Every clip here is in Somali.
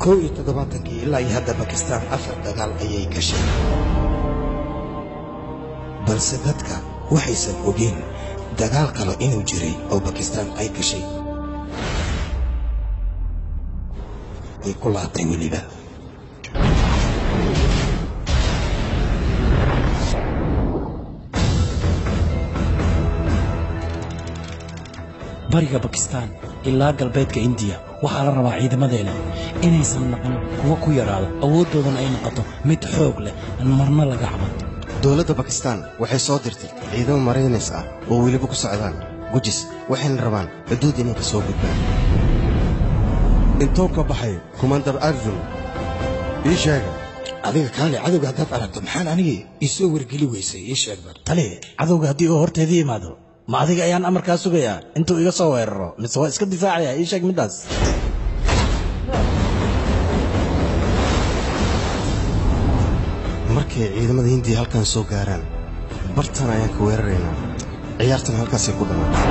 71-kii ilaa iyo hadda Bakistaan 4 dagaal ayay gashay. Balse dadka waxaysan ogeyn dagaal kale inuu jiray oo Bakistaan ay gashay. Way ku laabtay weliba. Bariga Bakistaan ilaa galbeedka Indiya waxaa la rabaa ciidamadeena inaysan noqon kuwo ku yaraada, awooddoodana ay noqoto mid xoog leh, marna laga caban. Dowladda Bakistaan waxay soo dirtay ciidamo maraynis ah oo weliba ku socdaan gujis, waxayna rabaan xuduud inay ka soo gudbaan. Intuu ka baxay Kumandar Arjun? Ii sheega. Adiga kaale, cadowga haddaad aragto maxaan anigii isoo wargeli weysay? Ii sheeg bar. Tali, cadowga haddii uu horteedii yimaado, ma adiga ayaan amarkaa sugayaa intuu iga soo weeraro mise waa iska difaacayaa? Ii sheeg middaas. Markay ciidamada Hindiya halkan soo gaaraan, bartan ayaan ka weeraraynaa. Ciyaartan halkaasay ku dhammaatay.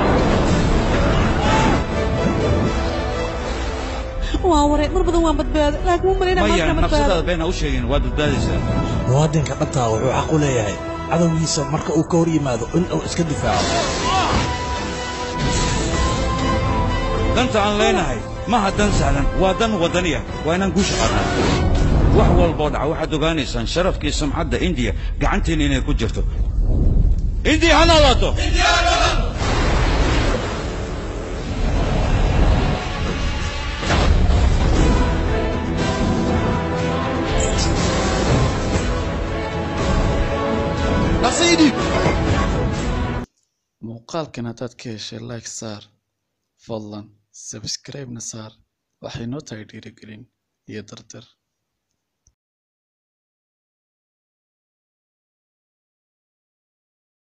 Waa waray, mar badan waan badbaaday, laakiin ma malaynaa maya maanta badbaado. Nafsadaada been ha u sheegin, waad badbaadaysaa. Muwaadinka dhabtaa wuxuu xaq u leeyahay cadowgiisa marka uu ka hor yimaado in uu iska difaaco. Danta aan leenahay maha dan sahlan, waa dan waddaniya. Waa inaan guusha qaadnaa. Wax walboo dhaca waxaad ogaanaysaan sharafkii sumcadda Indiya gacantiinna inay ku jirto. Indiya ha noolaato. Muuqaalkan haddaad ka heshay, like saar fadlan, subscribe-na saar. Waxay noo tahay dhiirigelin iyo dardar.